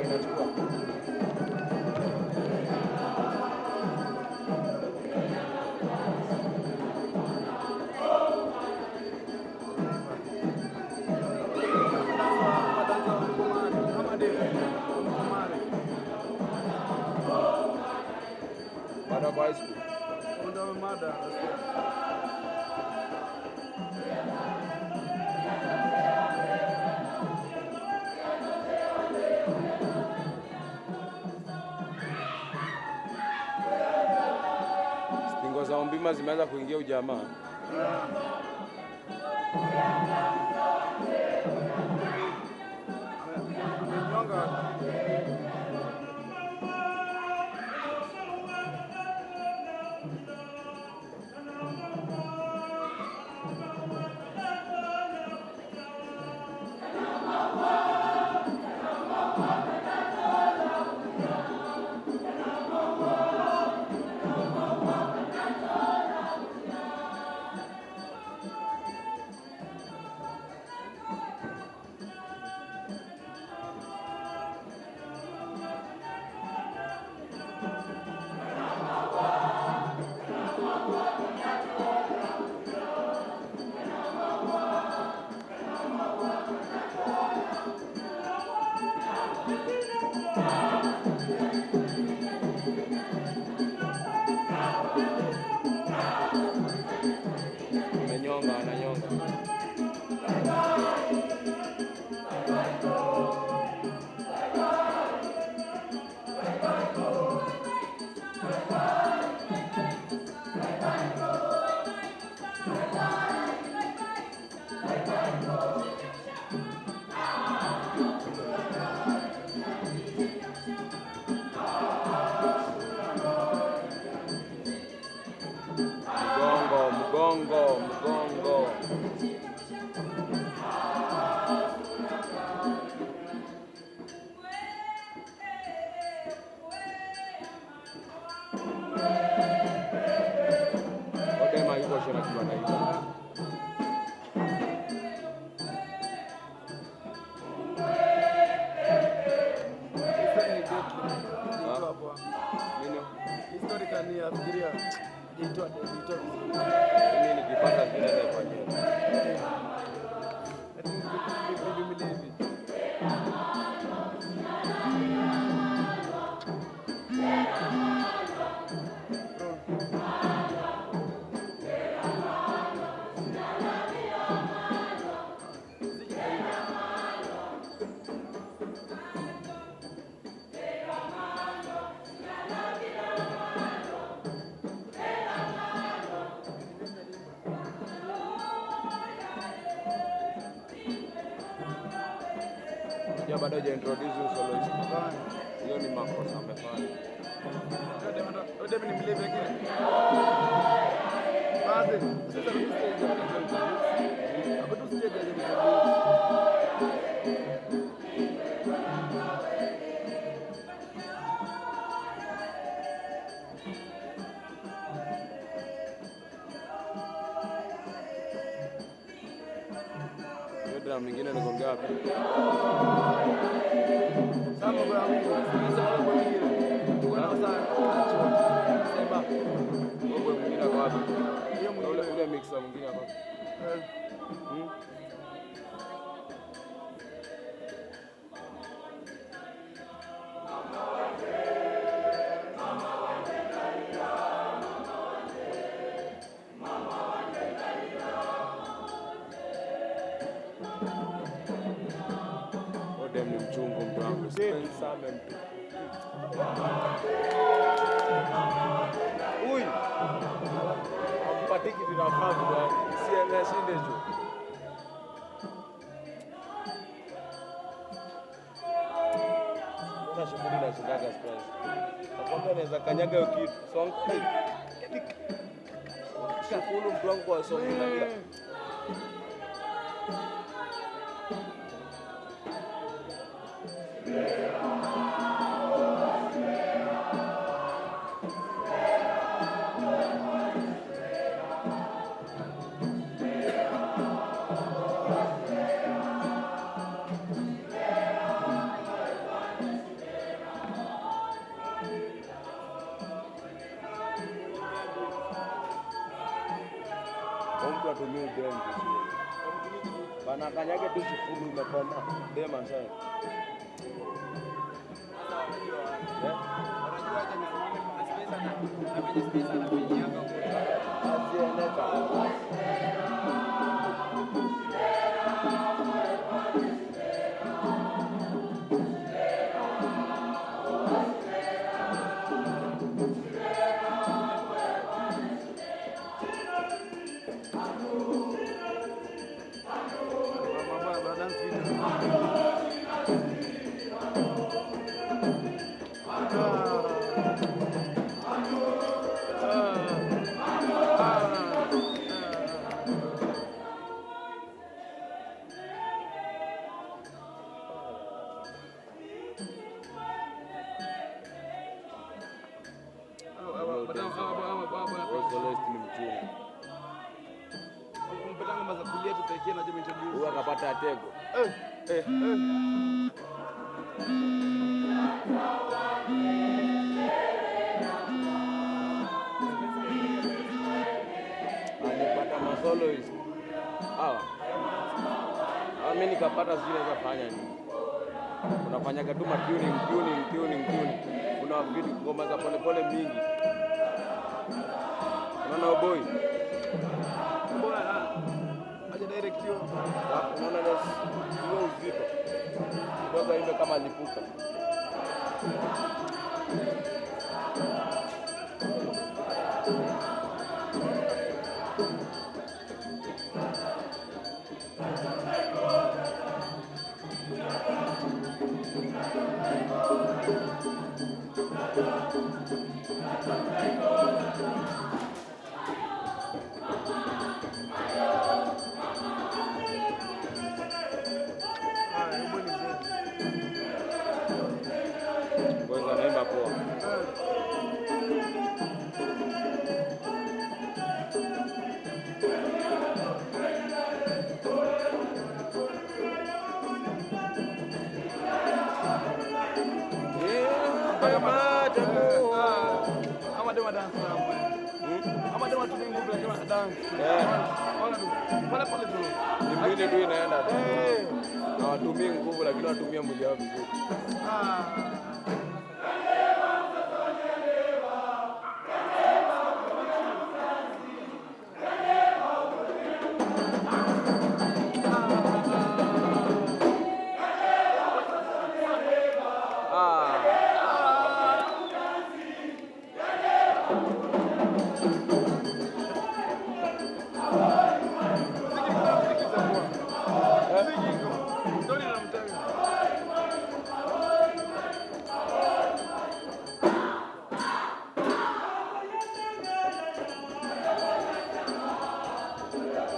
Inachukua. Bado kwa high school. Mada. Stingo za Umbima zimeanza kuingia ujamaa. Amenyonga. Amenyonga, ananyonga. Mgongo, mgongo, mgongo. Odema yuko shona kitu anaimba. History ni deadly. Hajaitoa poa. Nini? Historical ni afikiria hajaitoa vizuri. Mimi nikipata vile naifanyia. I think maybe hivi. Bro. Muziki ndio hiyo. Ya bado haja introduce huyu soloist. Hapana. Hiyo ni makosa amefanya. Huyo dem ni mlevi lakini. Basi, sasa kwa stage hajaintroduce. Hapo tu stage hajaintroduce. Hiyo drum nyingine ni gonga wapi? Sasa mambo ya Mungu, sasa mambo mengine. Tuko nao sana. Sema. Wewe mwingine ako wapi? Hiyo Na Ule mwingine. ule mixer mwingine ako wapi? Eh. Hmm? Odem ni mchungu mtu wangu. Spencer amemtu. Huyu hampatiki vinafaa mtu wangu. Si ashinde juu. Mbona shughuli nashindaga Spencer? Nakwambia naweza kanyaga hiyo kitu. Song. Shukuru mtu wangu kwa song na bila. Watu watumie udem vizuri. Bana kanyage tu shukuru imekoma. Dem asha. Eh? Azieneka. Baba, dance video. Wewe soloist ni mchungu. Kumpeta ngoma za kulia tu pekee na jamii introduce. Huyu akapata atego. Eh, eh, eh. Alipata masoloist. Hawa. Hawa mimi nikapata sijui naweza fanya nini. Unafanyaga tu ma tuning, tuning, tuning, tuning. Kuna vitu ngoma za polepole mingi. Unaona boy? Mbona aje direct hiyo? Alafu unaona ile hiyo uzito. Kidogo imbe kama lipuka. Ah, hebu ni mzee. Boys anaimba poa. Eh. Ama dema dance na hapo. Ama dema tu nguvu lakini wana dance. Ona tu. Pale pale tu. Ni mwili tu inaenda tu. Eh. Na watumii nguvu lakini watumia mwili wao vizuri. Ah. Ah. Muziki ni kama muziki za poa. Muziki iko. Story na mtani.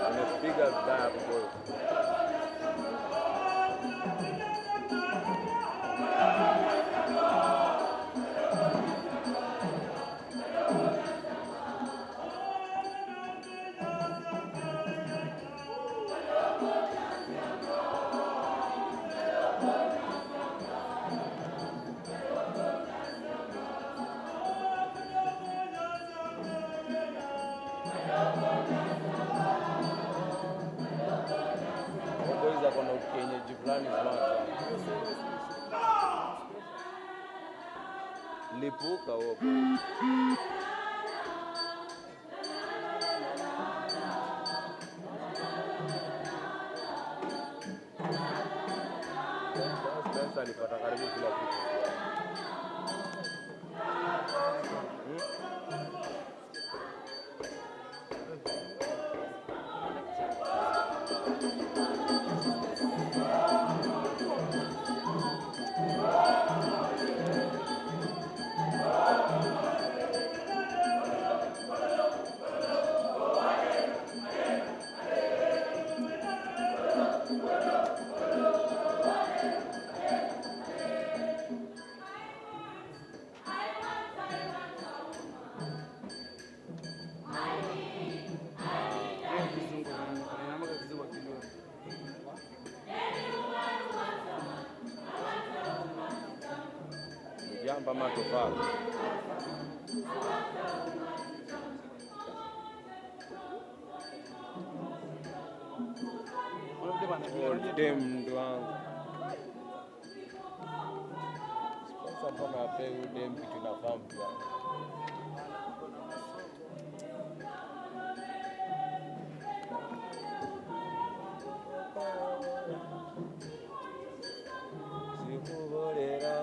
Amepiga vibaya hapo boy. Boys ako na ukienyeji fulani smart sana. Lipuka huo boy. Spencer alipata karibu kila kitu. Hiyo kizungu anaamka kizungu akijua. Jamba ama tofali. Old dem mtu wangu. Sponsor mbona ape huyu dem kitu inafaa mtu wangu. Sikuborera.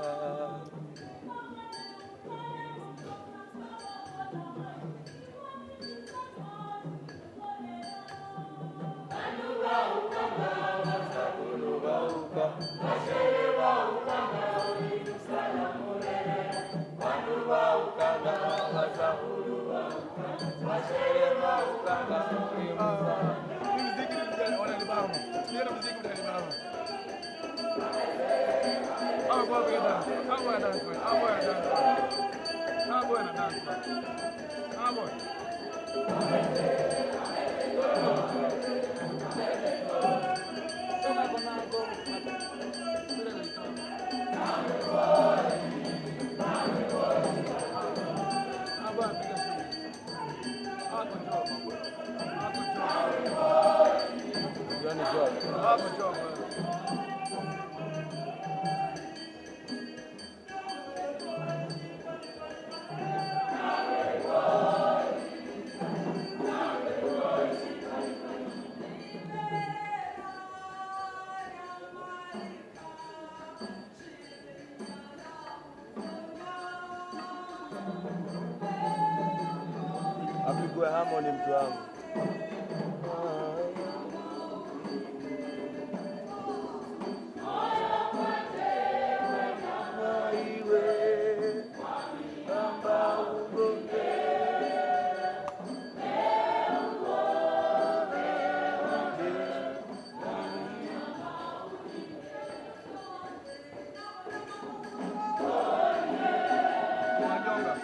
Hii muziki ni wanalibama. Hiyo muziki wanalibama. Hapo hapo dance. Hapo dance. Hapo dance. Hapo dance. Hapo. Soma kwa nago. Hapo anapiga shughuli. Hapo job. Hapo job. Hiyo ni job. Hapo job. Apigwe harmony mtu wangu. Wanajonga.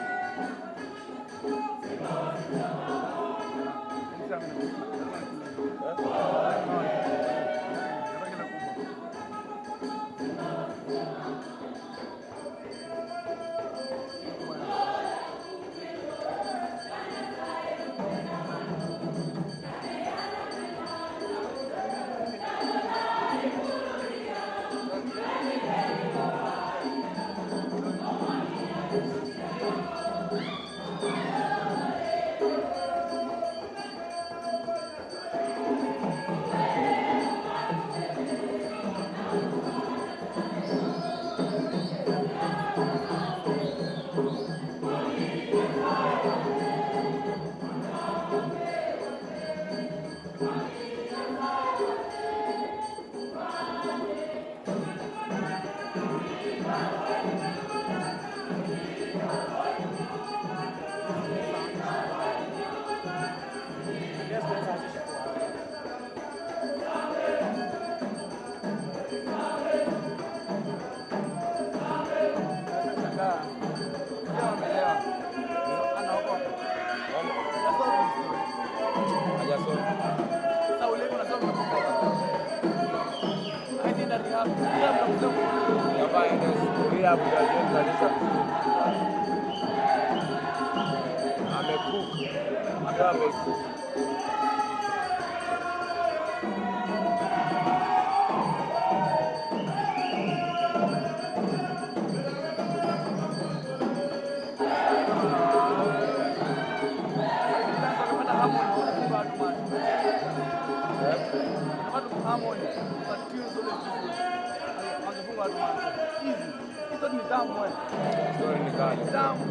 Nashangaa. Kijana amelewa. Anaogopa. Nasoma story. Hajasoma. Sasa ulevi unasoma unaogopa. Haendi rehab. Kila mtu anasema Inafaa aende rehab ndio ajue kanisa vizuri. Amecook. Ndio amecook. Sasa amepata harmony, wanafunga watu macho. Eh? Amepata harmony, but tune zote vizuri. Angefunga watu macho. Easy. Hizo ni tamu wewe. Story ni kali. Tamu.